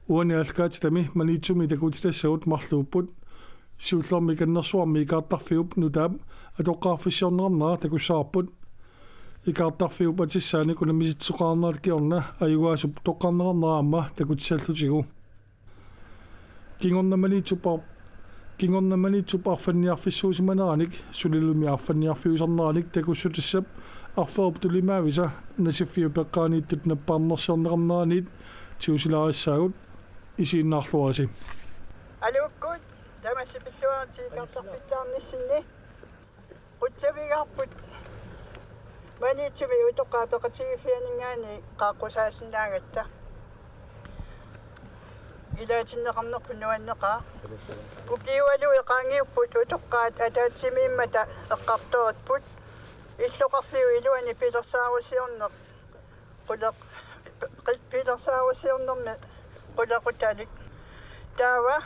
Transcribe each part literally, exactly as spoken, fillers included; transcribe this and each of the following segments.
Uani aallakaatitami Maniitsumi takutitassagut marluupput. Siullermik annersuarmi ikaartarfiup nutaap atoqqaarfissiorneqarnera takussavarput. Ikaartarfiup atissaani unammisittoqarnerat kingorna ajugaasup toqqarneqarnera aamma takutissallutigu. Kingorna Maniitsup ar-, kingorna Maniitsup arfanniarfissuusimaneranik sulilumi arfanniarfiusarneranik takussutissap arferup tulimaavisa Nasiffiup eqqaaniittut napparnersiorneqarneraniit tigusilaarissaagut. Isiginnaarluarisi. Aluukkut, tamassi pilluaritsi ikaartarfittaarnissinni. Qutsavigaarput Maniitsumi utoqqaat peqatigiiffianinngaanniit qaaqqusaasinnaagatta. Ilaatinneqarnerput nuanneqaaq. Ukiualuit qaangiupput utoqqaat ataatsimiimmata eqqartoripput. Illoqarfiup iluani pilersaarusiorneq quleq-, qi-, pilersaarusiornermi qulequtalik. Taava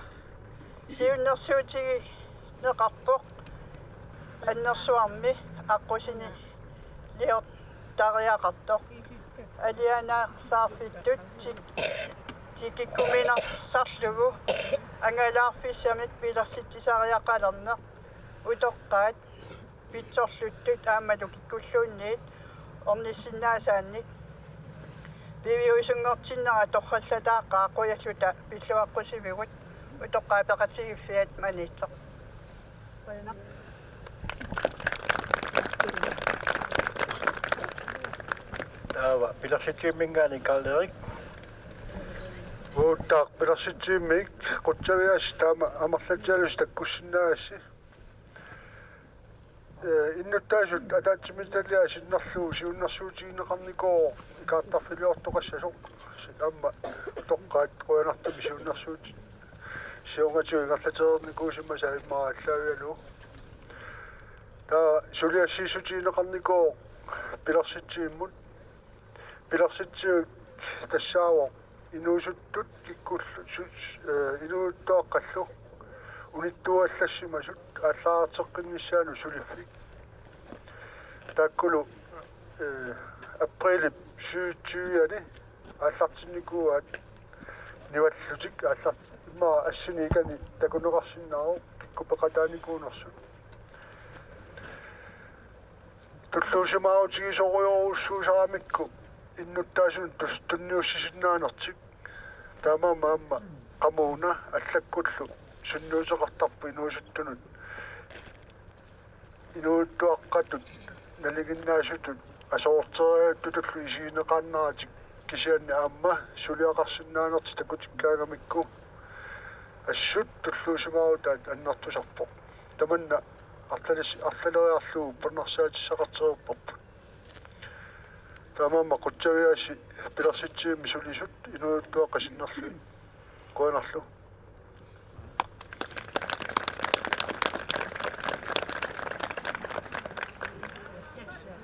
siunnersuutigineqarpoq annersuarmi aqqusiniliortariaqartoq. Alianaarsaarfittut tik-, tikikkuminarsarlugu angalaarfissamik pilersitsisariaqalerneq utoqqaat pitsorluttut aammalu kikkulluunniit ornissinnaasaannik piviusunngortinnera torrallataaqaaq, qujalluta pilluaqqusivigut utoqqaat peqatigiiffiat Maniitsoq. Qujanaq. Taava pilersitsivimminngaanniit Karl Erik. Uaguttaaq pilersitsivimmik qutsavigaassi taama amerlatsialusi takkussinnaagassi. Ee, innuttaasut ataatsimiititaliaq sinnerlugu siunnersuutigineqarnikooq ikaartarfiliortoqassasoq. Aamma utoqqaat qujanartumik siunnersuutit siornatigut ingerlatereernikuusimasaat immaqa aallaavigalugu. Taava suliassiissutigineqarnikooq pilersitsivimmut. Pilersitsivik tassaavoq inuusuttut kikkullu-, su-, ee, inuusuttuaqqallu unittuallassimasut aallaarteqqinnissaannut suliffik. Taakkulu, ee, aprilip syvogtyve-ani aallartinnikuuaat nivallutik aallart-, immaqa assini ikani takuneqarsinnaavoq kikkut peqataanikuunersut. Tulluusimaarutigisorujorujussuusaramikku innuttaasunut tus-, tunniussisinnaanertik. Taamaammat aamma qamuuna allakkullu sunniuteqartarpoq inuusuttunut inuusuttuaqqatut nalinginnaasutut aserorteriattutullu isigineqaannaratik, kisianni aamma suliaqarsinnaanertik takutikkaangamikku assut tulluusimaarutaat annertusarpoq. Tamanna arlalis-, arlaleriarlugu uppernarsaatissaaqarteriupparput. Taamaammat qutsavigaassi pilersitsivimmi sulisut inuusuttuaqqat sinnerlugit. Qujanarlu.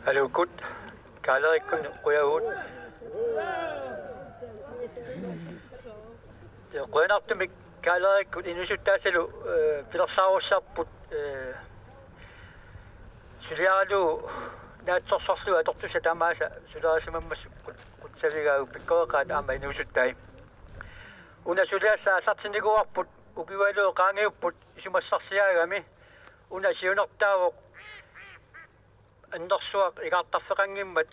Aluukkut, Karl Erikkut qujavugut. Qujanartumik Karl Erikkut inuusuttaasalu, ee, pilersaarussarput, ee, suliaralugu naatsorsorlugu atortussaq tamaasa suliarisimammassuk qut-, qutsavigaagut, pikkoreqaat aamma inuusuttai. Una suliassaq aallartinnikuuarput, ukiualuit qaangiupput isumassarsiaagami. Una siunertaavoq annersuaq ikaartarfeqanngimmat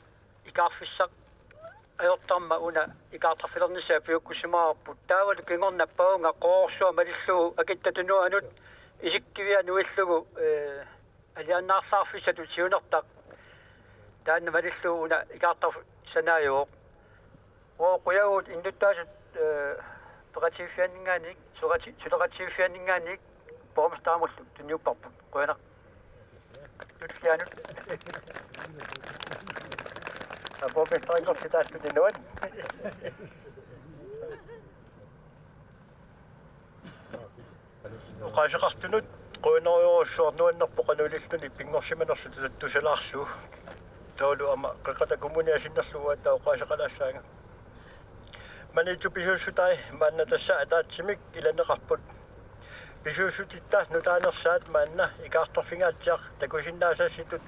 ikaarfissaq ajortarmat una ikaartarfilernissaa piukkussimavarput. Taavalu kingorna paunga qoorsuaq malillugu akitta tunuanut isikkiviat nuillugu, ee, alianaarsaarfissatut siunertaq taanna malillugu una ikaartarfik sanaajuvoq. Uagut qujavugut innuttaasut, ee, peqatigiiffianninngaanniit, suleqati-, suleqatigiiffianninngaanniit borgmesterimullu tunniupparput. Qujanaq. Tullianut. Aa, borgmesterinngorsi taassuma nuann. Oqaaseqartunut qujanarujorujussuaq, nuannerpoq qanoq ililluni pinngorsimanersut tusalaarlugu. Taavalu aamma Qeqqata Kommunia sinnerlugu aatsaat oqaaseqalaassaanga. Maniitsup pisuussutai maanna tassa ataatsimik ilaneqarput. Pisuussutitta nutaanersaat maanna ikaartorfingaatsiaq takusinnaasassitut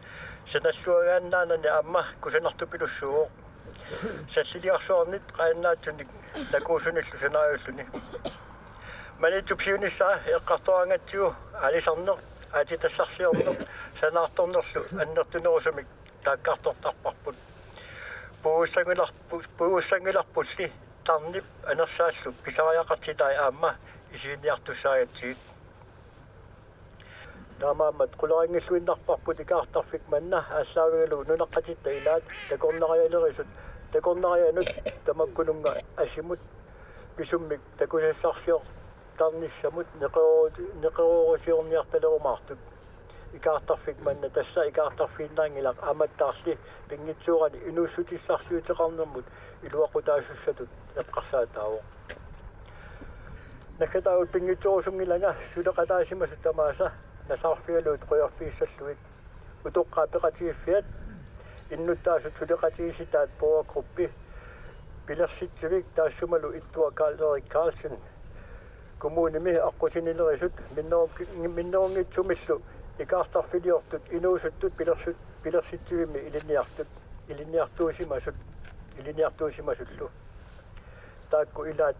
sanalluagaannaanani aamma kusanartupilussuuvoq. Salliliarsuarnit qajannaatsunik takuusunillu sanaajulluni. Maniitsup siunissaa eqqartoraangatsigu aalisarneq, aatsitassarsiorneq sanaartornerlu annertunerusumik taakkartortarparput. Puigussanngilarpu-, puigussanngilarpulli tarnip anersaallu pisariaqartitai aamma isiginiartussaagatsigit. Taamaammat qularinngilluinnarparput ikaartarfik manna aallaavigalugu nunaqqatitta ilaat takornarialerisut takornarianut tamakkununnga asimut pisummik takusassarsiortarnissamut neqeroo-, neqeroorusiorniartalerumaartut. Ikaartarfik manna tassa ikaartarfiinnaanngilaq aammattaarli pinngitsoorani inuussutissarsiuteqarnermut iluaqutaasussatut eqqarsaataavoq. Naggataagut pinngitsoorusunngilanga suleqataasimasut tamaasa nasaarfigalugit qujaffiissallugit. Utoqqaat peqatigiiffiat innuttaasut suleqatigiissitaat borgergruppi pilersitsivik taassumalu ittua Karl Erik Karlsen kommunimi aqqusinilerisut minnerung-, minnerunngitsumillu ikaartarfiliortut inuusuttut pilersut-, pilersitsivimmi ilinniartut, ilinniartuusimasut, ilinniartuusimasullu. Taakku ilaat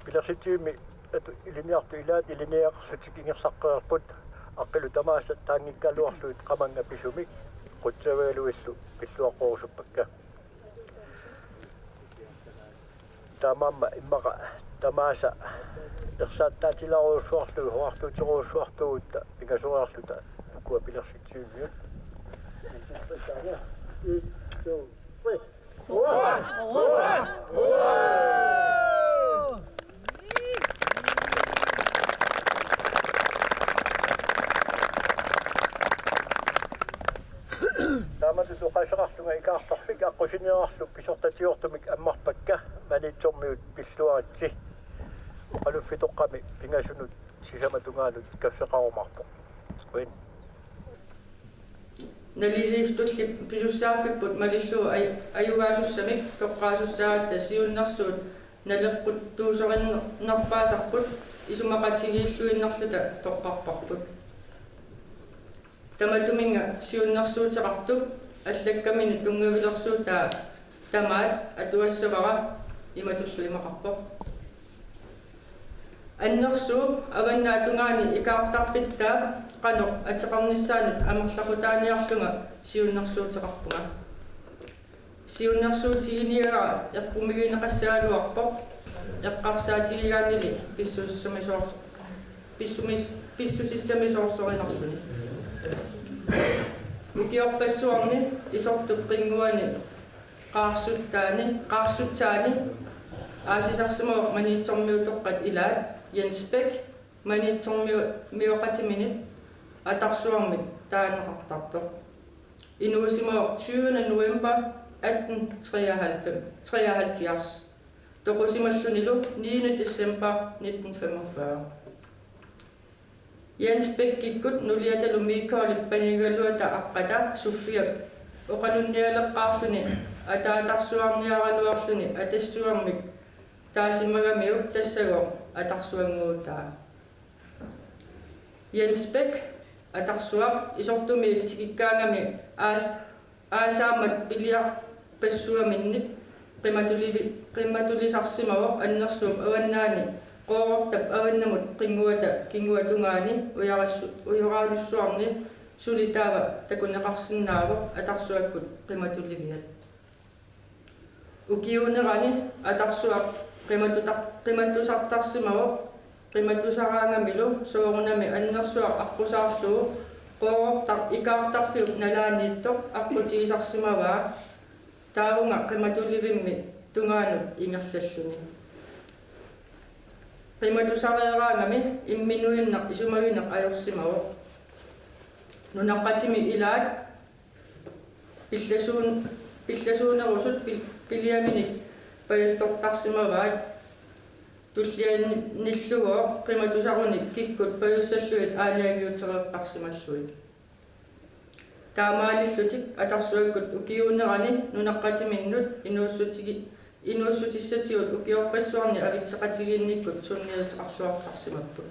pilersitsivimmi atu-, ilinniartut ilaat ilinniagaqarlutik ingerlaqqereerput, aqqilu tamaasa taanngikkaluarlugit qamannga pisumik qutsavigalugillu pilluaqqorusuppakka. Taamaammat immaqa tamaasa ersaattaatilaarujussuarlugu huartuuterujussuartuugutta pingasoriarluta ukua pilersitsivimmiut. Taamatut oqaaseqarlunga ikaartarfik aqqusineerarlu pisortatigoortumik ammarpakka Maniitsormiut pilluaritsi. Oqaluffitoqqami pingasunut sisamat tungaanut kaffeqarumaarpoq. Qujan. Naliliissutulli pisussaaffipput malillugu aj-, ajugaasussamik toqqaasussaagatta siunnersuut naleqquttuusorinnerpaasarput isumaqatigiilluinnarluta toqqarparput. Tamatuminnga siunnersuuteqartup allakkaminut tunngavilersuutaa tamaat atuassavara imatullu imaqarpoq. Annersuup avannaata tungaani ikaartarfittaap qanoq ateqarnissaanut amerlaqutaaniarlunga siunnersuuteqarpunga. Siunnersuutiginiagara eqqumigineqassagaluarpoq eqqarsaatigigaannili pissusissamisoor-, pissumis-, pissusissamisoorsorinarluni. Ukiorpassuarni isortup qinnguani qaarsuttaani, qaarsutsaani aasisarsimavoq Maniitsormiutoqqat ilaat Jens Bech, Maniitsormiu-, mioqatiminit atarsuarmik taaneqartartoq. Inuusimavoq tyvende november atten treoghalvfems, treoghalvfjerds. Toqusimallunilu niende december nitten femogfyrre. Jens Bechip nuliatalu Michaelip panigaluata aqqata Sofiap oqalunnialeqqaarluni ataatarsuarniaraluarluni atassuarmik taasimagamiuk tassagooq atarsuannguutaa. Jens Bech atarsuaq isortumiit tikikkaangami aas-, aasaammat piliarpassuarminnit qimatulivi-, qimatulisarsimavoq Annersuup avannaani Qoorortap avannamut qinnguata kinguata tungaani ujarassu-, ujoraalussuarni suli taava takuneqarsinnaavoq atarsuakkut qimatuliviat. Ukiuunerani atarsuaq qimatutar-, qimatusartarsimavoq, qimatusaraangamilu soorunami Annersuaq aqqusaarlugu Qoorortaq ikaartarfiup nalaaniittoq aqqutigisarsimavaa taavunga qimatulivimmi tungaanut ingerlalluni. Qimatusareeraangami imminuinnaq isumagineq ajorsimavoq. Nunaqqatimi ilaat pillasuun-, pillasuunerusut pil-, piliaminik pajuttortarsimavaat tullianillugooq qimatusarunik kikkut pajussallugit aalajangiutereertarsimallugit. Taamaalillutik atarsuakkut ukiuunerani nunaqqatiminnut inuussutigi-, inuussutissatigut ukiorpassuarni avitseqatigiinnikkut sunniuteqarluartarsimapput.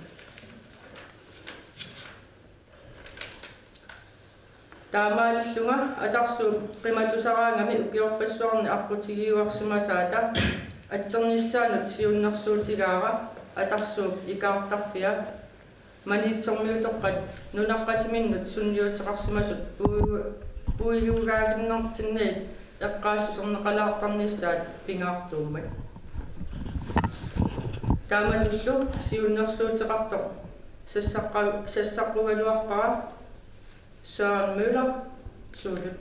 Taamaallunga atarsuup qimatusaraangami ukiorpassuarni aqqutigiuarsimasaata atsernissaanut siunnersuutigaara atarsuup ikaartarfia Maniitsormiutoqqat nunaqqatiminnut sunniuteqarsimasut puiu-, puigugaaginnartinnagit eqqaassuserneqalaartarnissaat pingaartuummat. Taamatullu siunnersuuteqartoq sassaqqa-, sassaqqugaluarpara Søren Møller, Suulut.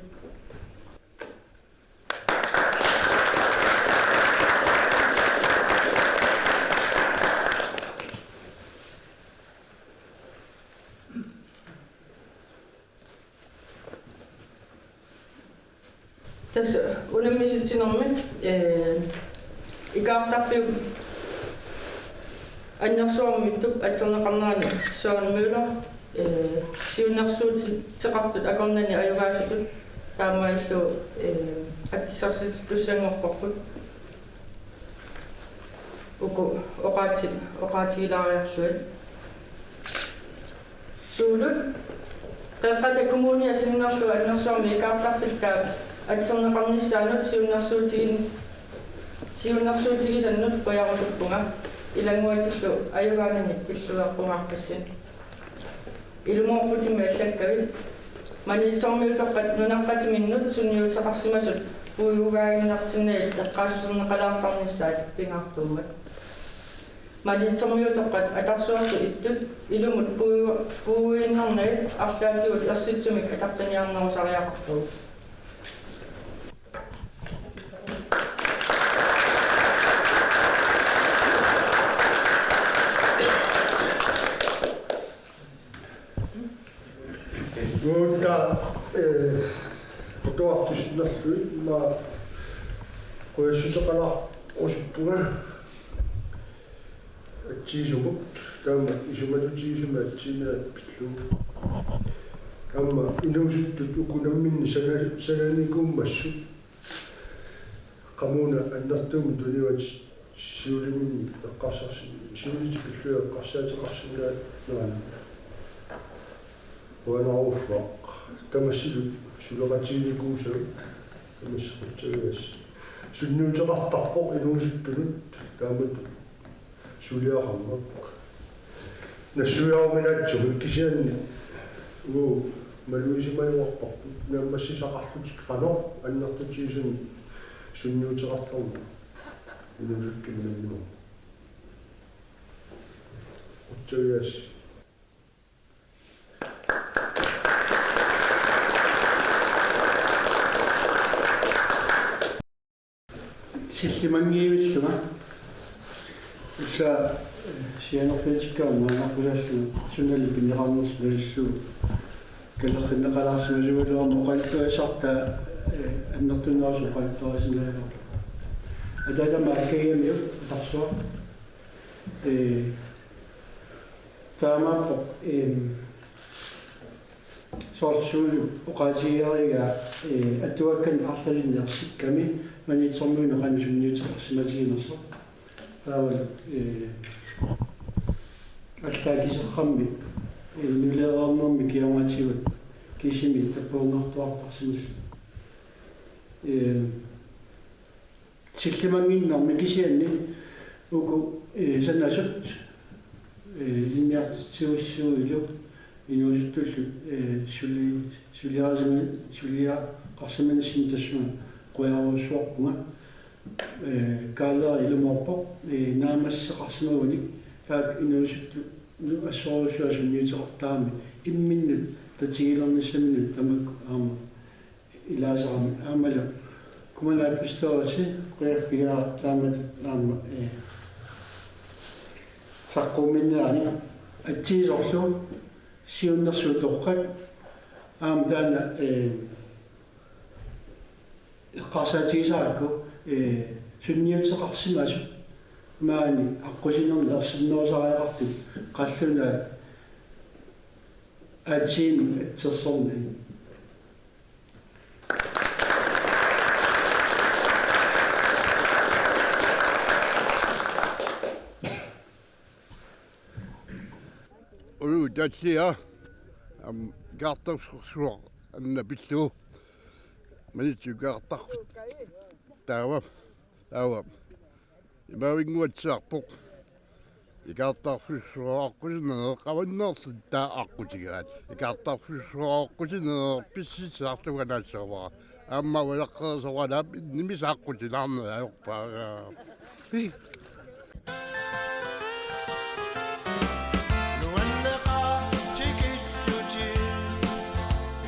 Tassa unammisitsinermi, ee, ikaartarfiup annersuarmiuttup atserneqarnerani Søren Møller, ee, siunnersuuteqartut akornanni ajugaasutut taamaallu, ee, akissarsittussanngorparput. Uku oqaatsit, oqaatigilaariarlugit. Suulut, Qeqqata Kommunia sinnerlugu annersuarmi ikaartarfittaaq atserneqarnissaanut siunnersuutigin-, siunnersuutigisannut qujarusuppunga, ilannguatillu ajugaanani pilluaqqumaarpassi. Ilumoorputimmi allakkavit. Maniitsormiutoqqat nunaqqatiminnut sunniuteqarsimasut puigugaaginnartinnagit eqqaassuserneqalaartarnissaat pingaartuummat. Maniitsormiutoqqat atarsuartut ittut ilumut puigu-, puiguinnarnagit arlaatigut ersitsumik ataqqiniarnerusariaqarpagut. Uutta, eh, atuartusinnarlugit ma qujassutaqalaarusuppunga atsigisumut, taama isumatutigisumik atsigineq pillugu. Taama inuusuttut uku namminneq sana-, sananikuummassuk. Qamuuna annertuumik tuniuat siuliminni eqqarsarsin-, siulitit pillugit eqqarsaateqarsinnaanera. Qujanarsuaq. Tamassilu suleqatiginikuusavut. Tamassi qutsavigaassi. Sunniuteqartarpoq inuusuttunut taamatut. Suliaqarmat. Nassuiaruminaatsumik kisianni uagut malugisimagaluarparput naammassisaqarlutik qanoq annertutigisumik sunniuteqartarnersut inuusuttunut nammineq. Qutsavigaassi. Sillimanngiivillunga. Ulla, eh, sianerfiutikka maannarpulaallunga sunali pinneqarnersi malillugu. Kalerrinneqalaarsimasugaluaruma oqaluttuassartaa, eh, annertunerusumik oqaluttuarisinnaagaluarlugu. Ataatama Akkagamiuk atarsuaq. Eh, taamaappoq, em, Soorlu Suulut oqaatigigaluarpaa, eh, atuakkanik arlalinnik ersikkami Maniitsormiunut qanoq sunniuteqarsimatiginersoq. Taavalu, eh, allaat kiseqqammi, eh, nuleereernermi kingornatigut kisimi tappavunnartuartarsimalluni. Eh, Sillimannginnermi kisianni uku, eh, sanasut, eh, ilinniartitsisuusilu inuusuttullu, eh, suli-, suliarisima-, suliaqarsimanissinni tassunga qujarussuarpunga, eh, Kaaleeraq ilumoorpoq, eh, naammassisaqarsimagunik taakku inuusuttut assorujussuaq sunniuteqartarami imminnut tatigilernissaminnut tamakku aamma ilaasarami aammalu kommunalbestyrelsi qujaffigaara taamatut aamma, eh, saqqummiinnarani atsigisorlu siunnersuutoqqat aamma taanna, eh, eqqarsaatigisarakku, eh, sunniuteqarsimasut maani aqqusinerni ersinnerusariaqartut qallunaat atsigiinnut atsersornagit. Ulu tallia, am, ikaartarsuaq Anna pillugu. Maniitsup ikaartarfik. Taava. Taava. Imavinnguatsiarpoq. Ikaartarfissuaqqutineq qavannerluta aqqutigaat. Ikaartarfissuaqqutineq pississartuganaassavara. Aamma ualaqqeersoraalaap nimisaaqqutilaarneq ajorpaa. Nuanneqaaq tikillutik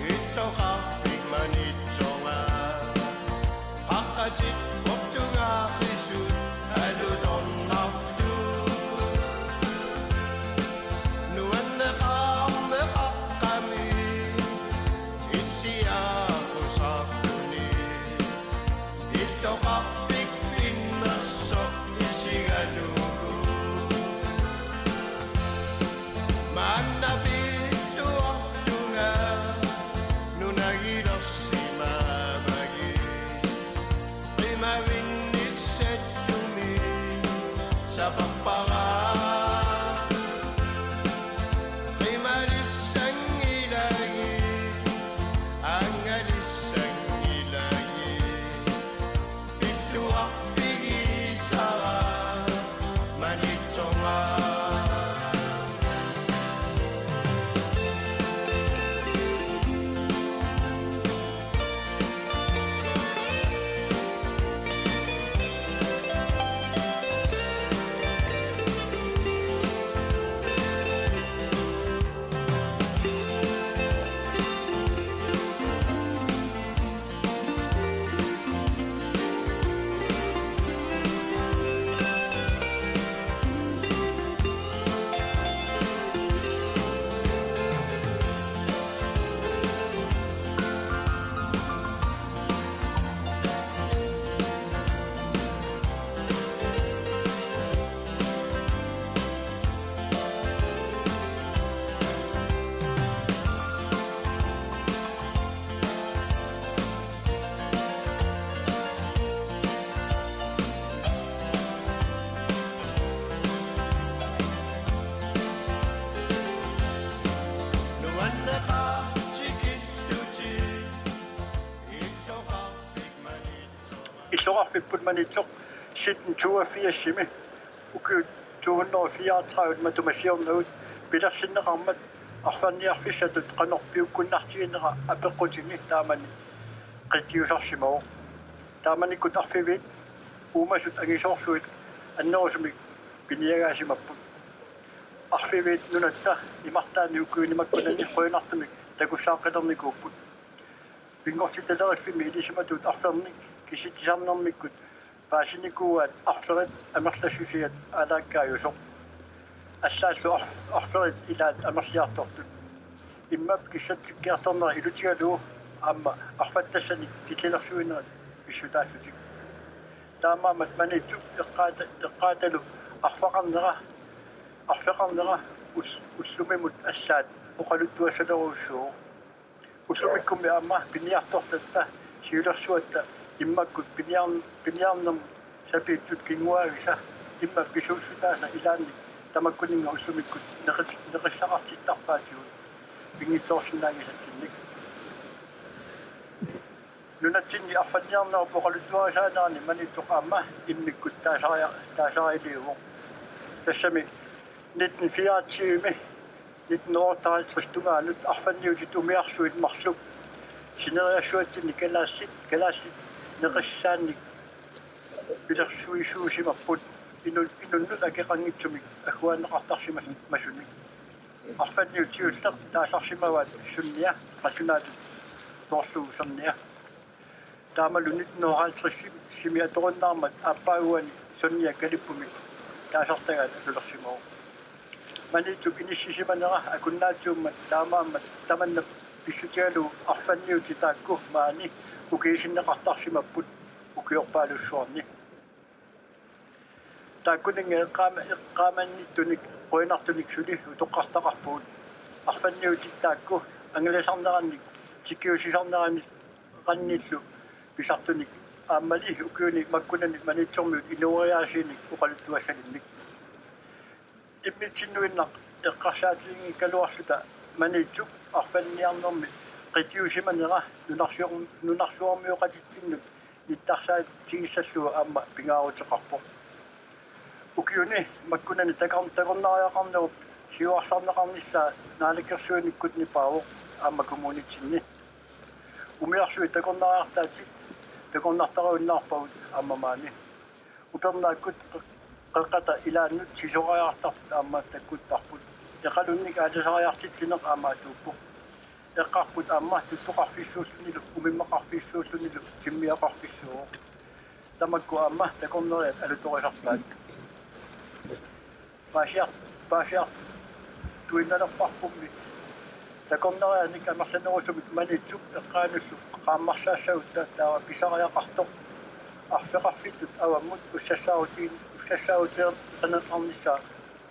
illoqarfik Maniitsoq. Qaqqatit quttugaaqisut alutornartut. Nuanneqaaq meqaqqami issiaaqqusaarluni. Illoqarfik pinnersoq isigalugu. Maanna pilluartunga nunagilersimavagi. Qimavinnissattumik saperpara. Qimalissanngilagit, angalissanngilagit. Pilluarfigisara Maniitsoq. Illoqarfipput Maniitsoq sytten toogfirsimi ukiut to hundrede og fireogtredive matuma siornagut pilersinneqarmat arferniarfissatut qanoq piukkunnartiginera apeqqutini taamani qitiusarsimavoq. Taamanikkut arfiviit uumasut angisoorsuit annerusumik piniagaasimapput. Arfiviit nunatta imartaani ukiuni makkunani qujanartumik takussaaqqilernikuupput. Pinngortitaleriffimmi ilisimatut arfernik kisitsisarnermikkut paasinikuuaat arferit amerlassusiat aalaakkaajusoq. Allaallu ar-, arferit ilaat amerliartortut. Immap kissatsikkiartornera ilutigalugu aamma arfattassanik killilersuinerit pissutaallutik. Taamaammat Maniitsup eqqaata-, eqqaatalu arfeqarnera, arfeqarnera ul-, ullumimut allaat oqaluttuassalerujussuuvoq. Ullumikkummi aamma piniartortatta siulersuatta immakkut piniar-, piniarnermut sapiitsut kinguaavisa immap pisuussutaasa ilaannik tamakkuninnga ullumikkut neqis-, neqissaqartittarpaatigut pinngitsoorsinnaanngisatsinnik. Nunatsinni arfanniarnerup oqaluttuarisaanerani Maniitsoq aamma immikkut taasaria-, taasarialiuvoq. Tassami nitten fireogtyve-mi nitten otteoghalvtreds tungaanut arfanniutit umiarsuit marluk sineriassuatsinni kalaallit, kalaallit neqissaannik pilersuisuusimapput inu-, inunnut akeqanngitsumik agguaanneqartarsimasumik. Arfanniut siulleq taasarsimavaat Sonja, qallunaatut toorlugu Sonja. Taamalu nitten hundrede og halvtreds-imi atorunnaarmat aappaaguani Sonja kalippumik taasartagaat atulersimavoq. Maniitsup inissisimanera akunnaatsummat taamaammat tamanna pissutigalugu arfanniutit taakku maani ukiisinneqartarsimapput ukiorpaalussuarni. Taakkuninnga eqqaama-, eqqaamannittunik qujanartunik suli utoqqartaqarpugut. Arfanniutit taakku angalasarnerannik tikiussisarneranni-, -rannillu pisartunik aammali ukiuni makkunani Maniitsormiut inooriaasiinik oqaluttuassalinnik. Imminnut innuinnaq eqqarsaatiginngikkaluarluta Maniitsup arfanniarnermi qitiusimanera nunarsuarm-, nunarsuarmioqatitsinnut nittarsaatigissallugu aamma pingaaruteqarpoq. Ukiuni makkunani takor-, takornariaqarnerup siuarsarneqarnissaa naalakkersuinikkut nipaavoq aamma kommunitsinni. Umiarsuit takornariartaatit takornartariunnaarpagut aamma maani. Upernaakkut qe-, qeqqata ilaannut sisorariartartut aamma takkuttarput. Eqalunnik aalisariartitsineq aamma atuuppoq. Eqqarput aamma tuttoqarfissuullunilu umimmaqarfissuullunilu timmiaqarfissuuvoq. Tamakku aamma takornariat alutorisarpaat. Paasiar-, paasiartuinnalerparpummi takornarianik amerlanerusumik Maniitsup eqqaanullu qaammarsaassagutta taava pisariaqartoq arfeqarfittut avammut ussassaarutigiin-, ussassaarutigineqarnissaa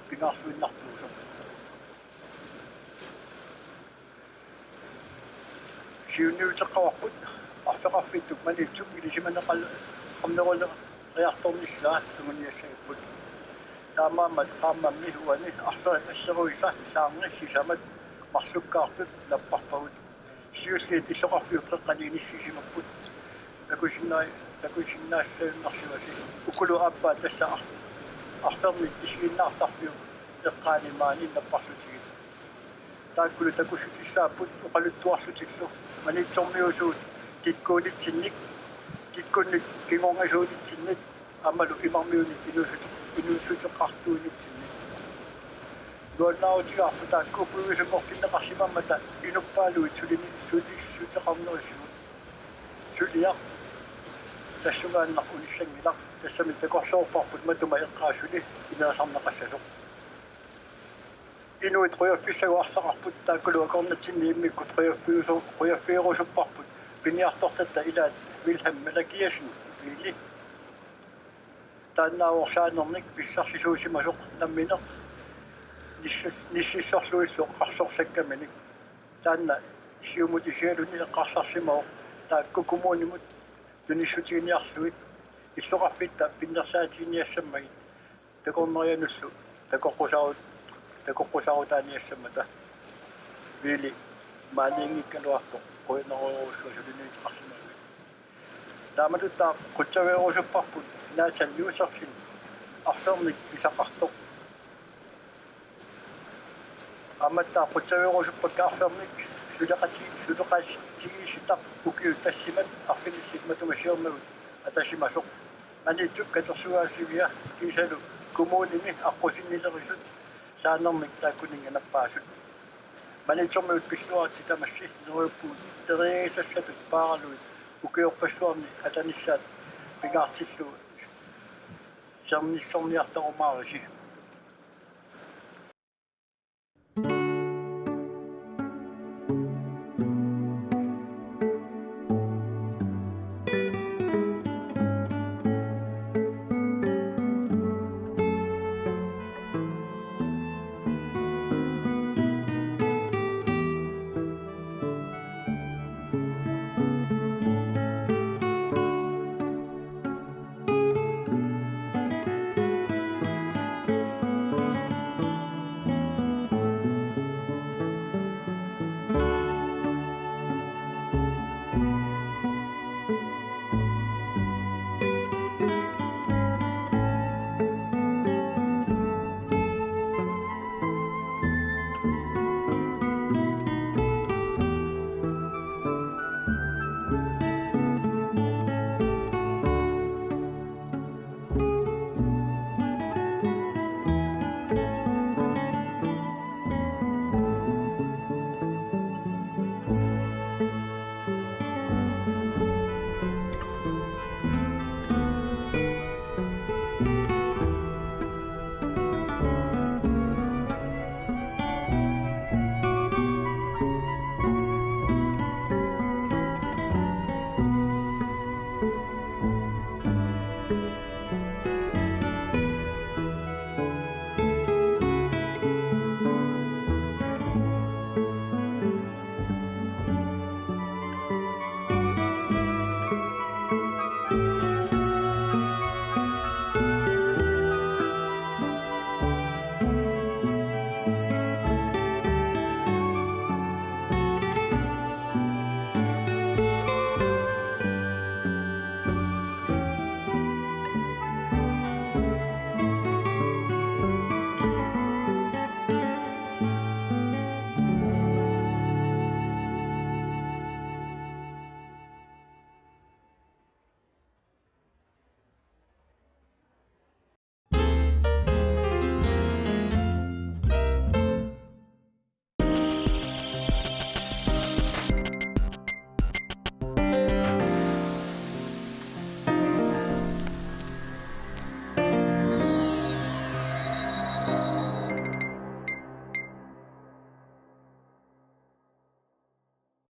pingaarsuinnartuusoq. Siunniuteqqavarput arfeqarfittut Maniitsup ilisimaneqal-, -qarneruleriartornissaa anguniassagipput. Taamaammat qaammammi uani arferit alleruisa saarngi sisamat marlukkaartut napparpagut. Siulliit illoqarfiup qeqqani inissisimapput. Takusinnaa-, takusinnaassagunarsimasoq. Ukulu aappaat tassa ar-, arfernik isiginnaartarfiup eqqaani maani napparlutigit. Taakkulu takussutissaapput oqaluttuarlutillu Maniitsormiusuut kikkuunitsinnik, kikkunnit kingornasuunitsinnik aammalu imarmiunit inuussute-, inuussuteqartuinitsinnik. Nuannaarutigaarput taakku puigusunngortinneqarsimammata inuppaaluit sulini-, sulissuteqarnerisigut. Suliaq tassungaannaq unissanngilaq, tassami takorloorparput matuma eqqaa suli inerisarneqassasoq. Inuit qujaffissagut arlaqarput, taakkulu akornatsinni immikkut qujaffiusu-, qujaffigerusupparput piniartortatta ilaat Vilhelm Malakiassen Viili. Taannaavoq saanernik pissarsisuusimasoq nammineq nissi-, nississorlugillu qarsorsakkaminik. Taanna Siumut isigaluni eqqarsarsimavoq taakku kommunimut tunissutiginiarlugit illoqarfitta pinnersaatiginiassammagit takornarianullu takoqqusaarut-, takoqqusaarutaaniassammata. Viili maaniinngikkaluartoq qujanarujussuaq suliniuteqarsimagavit. Taamatuttaaq qutsavigerusupparput Nathan Josefsen arfernik pisaqartoq. Aammattaaq qutsavigerusuppakka arfernik suleqati-, suleqatigiissitaq ukiut tassimat arfinillit matuma siornagut atasimasoq. Maniitsup katersugaasivia kiisalu kommunimi aqqusinnilerisut saanermik taakkuninnga nappaasut. Maniitsormiut pilluaritsi tamassi neriuppugut teriagisassatut paaralugit ukiorpassuarni atanissaat pingaartillugu sernissorniartarumaarisi.